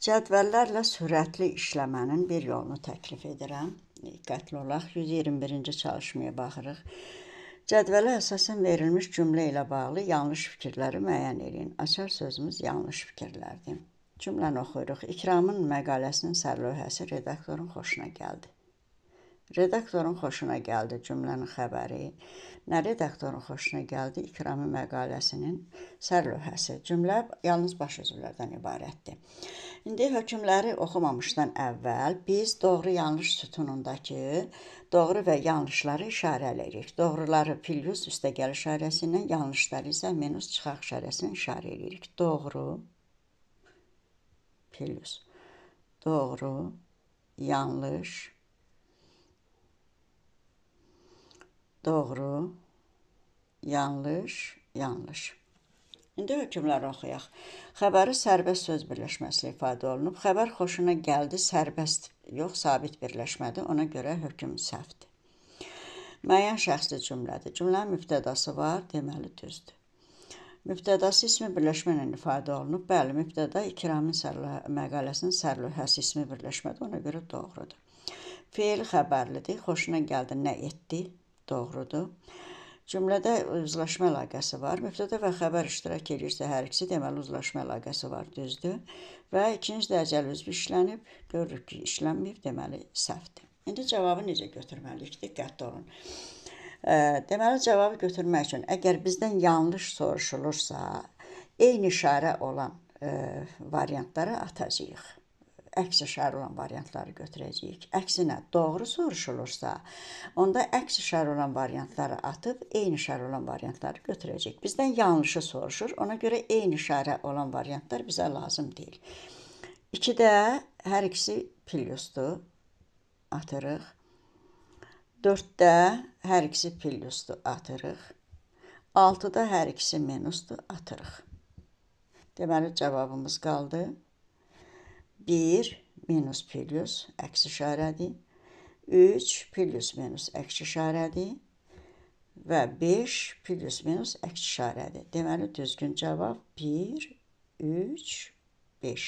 Cədvəllərlə sürətli işləmənin bir yolunu təklif edirəm. Diqqətli olaq, 121-ci çalışmaya baxırıq. Cədvələ əsasən verilmiş cümlə ilə bağlı yanlış fikirləri müəyyən eləyin. Açar sözümüz yanlış fikirlərdir. Cümləni oxuyuruq. İkramın məqaləsinin sərlövhəsi redaktorun xoşuna gəldi. Redaktorun xoşuna gəldi cümlənin xəbəri. Nə redaktorun xoşuna gəldi? İkramın məqaləsinin sərlövhəsi. Cümlə yalnız baş üzvlərdən ibarətdir. İndi hökmləri oxumamışdan əvvəl biz doğru-yanlış sütunundakı doğru və yanlışları işarələyirik. Doğruları plus üstəgəl işarəsi ilə, yanlışları isə minus çıxaq işarəsi ilə işarə eləyirik. Doğru, plus, doğru, yanlış, doğru, yanlış, yanlış. İndi hökmləri oxuyaq. Xəbəri sərbəst söz birləşməsi ilə ifadə olunub. Xəbər xoşuna gəldi, sərbəst yox, sabit birləşmədir. Ona görə hökm səhvdir. Müəyyən şəxsli cümlədir. Cümlənin mübtədası var, deməli düzdür. Mübtədası ismi birləşmə ilə ifadə olunub. Bəli, mübtəda İkramın məqaləsinin sərlövhəsi ismi birləşmədir. Ona görə doğrudur. Feil xəbərlidir. Xoşuna gəldi, nə etdi? Doğrudur. Cümlədə uzlaşma əlaqəsi var. Mübtəda və xəbər iştirak edirsə hər ikisi, deməli uzlaşma əlaqəsi var, düzdür. Və ikinci dərəcəli üzv işlənib, görürük ki, işlənməyib, deməli səhvdir. İndi cavabı necə götürməliyik? Diqqətli olun. Deməli, cavabı götürmək üçün, əgər bizdən yanlış soruşulursa, eyni işarə olan variantları atacağıq. Əks işarə olan variantları götürəcəyik. Əksinə, doğru soruşulursa, onda əks işarə olan variantları atıb, eyni işarə olan variantları götürəcəyik. Bizdən yanlışı soruşur, ona görə eyni işarə olan variantlar bizə lazım deyil. 2-də hər ikisi plusdur, atırıq. 4-də hər ikisi plusdur, atırıq. 6-da hər ikisi minusdur, atırıq. Deməli, cavabımız qaldı. 1 minus plus əks işarədir, 3 plus minus əks işarədir və 5 plus minus əks işarədir. Deməli, düzgün cavab 1, 3, 5.